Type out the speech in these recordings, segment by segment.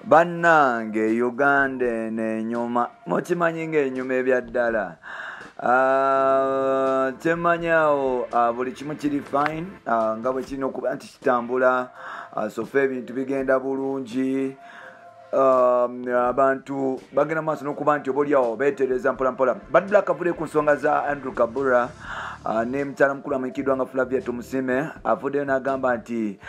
Bannange Uganda eno enyuma, mukimanyi ng'enyuma ebya ddala. Kyemmanyi awo, buli kimu kiri fine, nga bwe kirina okuba nti kitambula. So far ebintu bigenda bulungi. Abantu bagenda maaso n'okuba nti oba oliawo beetereza mpola mpola. Bad Black avudde ku nsonga za Andrew Kabura ne mukyala mukulu amanyikiddwa nga Flavia Tumusime. Avuddeyo n'agamba nti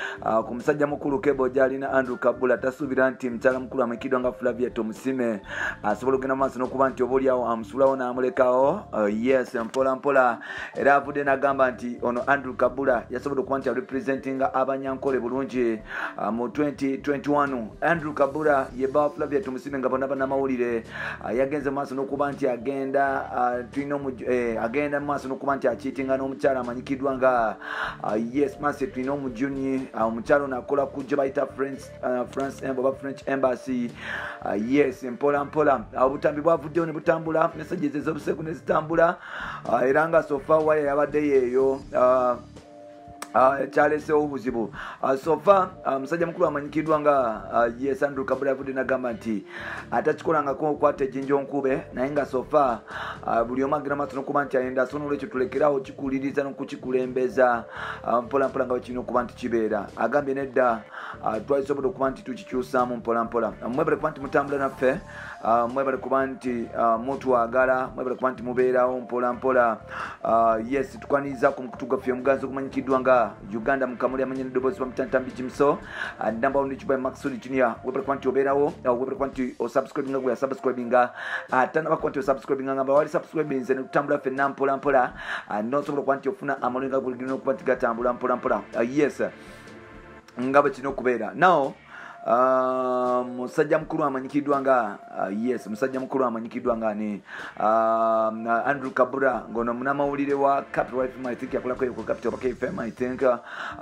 ku musajja mukulu kebo gy'alina Andrew Kabula, tasuubira nti mukyala mukulu amanyikiddwa nga Flavia Tumusime asobola okugenda maaso n'okuba nti oba oliawo amusulawo n'amulekawo. Yes, mpola mpola. Era avudde n'agamba nti ono Andrew Kabula yasobola okuba nti arepresentinga Abanyankole bulungi mu 2021. Andrew Kabula ye bba Flavia Tumusime, nga bonna bannamawulire. Yagenze maaso n'okuba nti agenda, tulina agenda maaso n'okuba nti akiitinga n'omukyala amanyikiddwa nga yes, Masi tulina omujuni. Omukyala ono akola ku gye bayita France oba French Embassy. Yes, mpola mpola. Obutambi bwavuddeyo ne butambula, messages ez'obuseku ne zitambula. Era nga so far waya yabadde yeeyo kyalesewo obuzibu. So far musajja mukulu amanyikiddwa nga yes, Andrew Kabula yavudde nagamba nti atakikolangako okwata ejjinja onkube, naye nga so far buli omu agenda maaso n'okuba nti ayenda. So nolwekyo tulekerawo kikuliriza n'okukikulembeza mpola mpola nga bwe kirina okuba nti kibeera. Agambye nedda, twalisobodde okuba nti tukikyusaamu mpola mpola. Mwebale kuba nti mutambula naffe, mwebale kuba nti mutwagala, mwebale kuba nti mubeerawo mpola mpola. Yes, tukwaniriza ku mukutu gwaffe omuganzi ogumanyikiddwa nga Uganda Mukamuli, amanya neddoboozi bamutantambi Jimso, number one by Maxwell Junior. Webale kuba nti obeerawo, webale kuba nti osubscribinga gwe yasubscribinga, atanaba kuba nti osubscribinga, ngamba wali subscribinze ne tutambula ffenna mpola mpola, nosobola okuba nti ofuna amawulire nga gulina okuba nti gatambula mpola mpola. Yes, nga bwe kirina okubeera. Now musajja mukulu amanyikiddwa nga yes, musajja mukulu amanyikiddwa nga ni Andrew Kabura, ngono munamawulire wa Capital FM. I think yakolako ku Capital KFM, I think.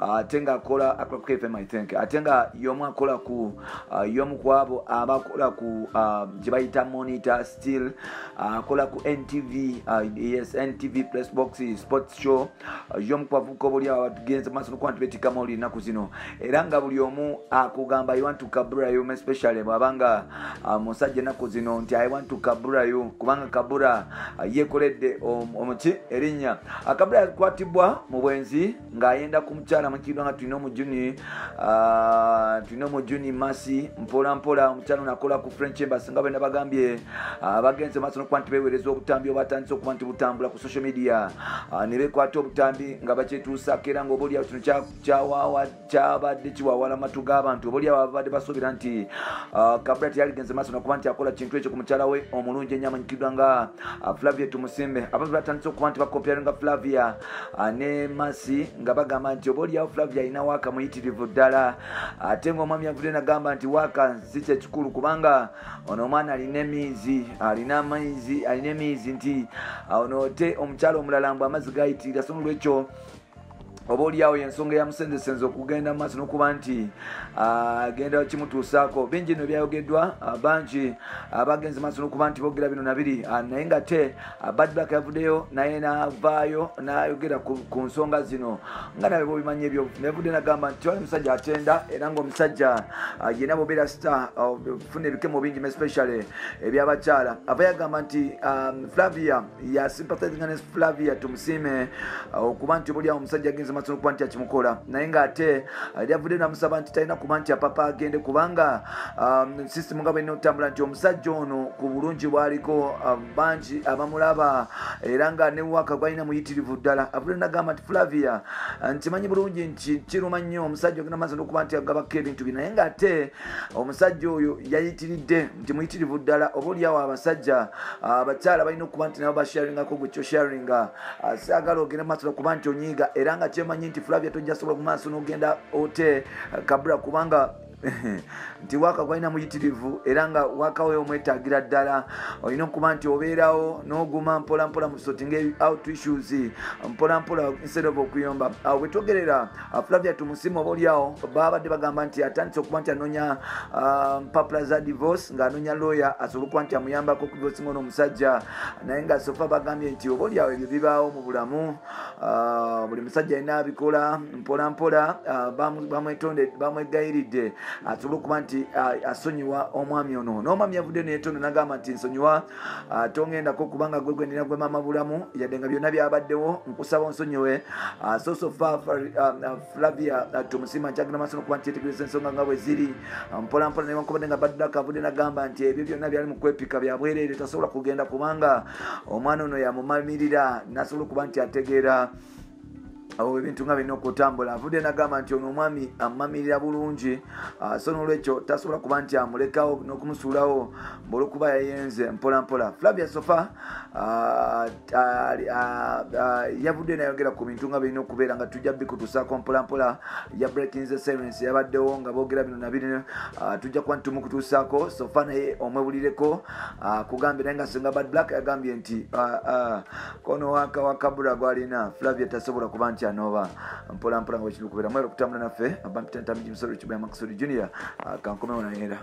Ate nga akola ku KFM, I think. Ate nga y'omu akola ku y'omu ku abo abakola ku gye bayita Monitor. Still akola ku NTV, yes, NTV Press Box Sports Show. Y'omu ku bavubuka obuli abo batugenze maaso nokuba nti beetikka mawulire ennaku zino, era nga buli omu akugamba, "I want to Kabura you," especially bw'abanga musajja ennaku zino nti, "I want to Kabura you," kubanga Kabura yeekoledde omuki erinnya. Kabura yakwatibwa mu bwenzi ng'ayenda ku mukyala amanyikiddwa nga tulina omujuni Masi. Mpola mpola omukyala ono akola ku French Embassy, nga bwena bagambye, bagenze maaso nokuba nti beewereza obutambi obatandise okuba nti butambula ku social media, ne beekwata obutambi nga bakyetuusaako, era nga obaoliawo kino kyabadde kiwawala amatu g'abantu. Obaoliawo babadde basuubira nti Kabula teyaligenze maaso nakuba nti akola kintu ekyo ku mukyala we omulungi ennyo amanyikiddwa nga Flavia Tumusimbe. Abantu batandise okuba nti bakompyaringa Flavia ne Masi, nga bagamba nti obaoliawo Flavia alina waaka muyitirivu ddala, ate ngaomwami avudde nagamba nti waaka si kyekikulu, kubanga ono omwana alina emiizi, alina amaizi, alina emiizi, nti ono te omukyala omulala mbw amazzi gayitirira. So nolwekyo oba oliawo yensonga eyamusenzesenze okugenda mu maaso n'okuba nti agenda kimutuusaako. Bingi nno byayogeddwa, bangi bagenze maaso n'okuba nti boogera bino nabiri, naye nga te Bad Black yavuddeyo naye n'avaayo n'ayogera ku nsonga zino, nga nawe bobimanyi ebyo. Yavudde nagamba nti wali musajja atenda, era ngaomusajja yenna bwobeera star funa ebikemo bingi, especially ebyabakyala. Ava yagamba nti Flavia yasympathizinga ne Flavia Tumusiime, okuba nti obaoliawo omusajja agenze maaso n'okuba nti akimukola, naye ng'ate yavudde namusaba nti talina kuba nti apapa agende, kubanga system nga bwelina okutambula nti omusajja ono ku bulungi bwaliko, bangi abamulaba, era nga ne waka gwalina muyitirivu ddala. Avudde nagamba nti Flavia, nkimanyi bulungi nti kiruma nnyo omusajja ogenda maaso n'okuba nti agabako ebintu bye, naye ng'ate omusajja oyo yayitiridde nti muyitirivu ddala. Oba oliawo abasajja, abakyala balina okuba nti nabo basharingako gwe kyosharinga. Saagala ogende maaso nokuba nti onyiiga, era nga kyemanyi nti Flavia tojja sobola ku maaso n'ogenda ote Kabula, kubanga nti waaka gwalina muyitirivu, era nga waaka we omwetaagira ddala. Olina okuba nti obeerawo n'oguma mpola mpola mu sorting out issues mpola mpola instead of okuyomba. Awo bwetwogerera, Flavia Tumusiime oba oliawo babadde bagamba nti atandise okuba nti anoonya mpapula za divorce, ng'anoonya lawyer asobole okuba nti amuyambako okudivorcinga ono omusajja, naye nga so far bagambye nti oba oliawo ebyo bibaawo mu bulamu, buli musajja alina abikola mpola mpola. Bamwegayiridde. asobole okuba nti asonyiwa omwami ono. N'omwami yavudde netono nagamba nti nsonyiwa, tongendako kubanga gwe gwenina gwe maama bulamu, yadde nga byonna byabaddewo, nkusaba onsonyiwe. So far Flavia Tumusiima nkyagenda maaso n'okuba nti yetegereza ensonga nga bwe ziri mpola mpola, newankubadde nga Bad Black avudde nagamba nti ebyo byonna byali mu kwepika bya bwereere, tasobola kugenda kubanga omwana ono yamumamirira nasobola okuba nti ategeera ebintu nga birina okutambula. Avudde nagamba nti ono omwami amamirira bulungi, so n'olwekyo tasobola kuba nti amulekawo n'okumusuulawo olwokuba yayenze mpola mpola. Flavia Sofa yavudde nayogera ku bintu nga birina okubeera nga tujja bikutuusaako mpola mpola. Ya breaking the silence yabaddewo nga boogera bino na bino, tujja kuba ntumukutuusaako. Sofa naye omwebulireko kugambye, naye nga singa Bad Black yagambye nti kono wakabula gwalina Flavia tasobola kuba nti anoba mpola mpola nga bwekiri okubeera. Mwera okutambula naffe abampita ntambi Musolo Kibuya Maksudi Junior, kankomewo nayeera.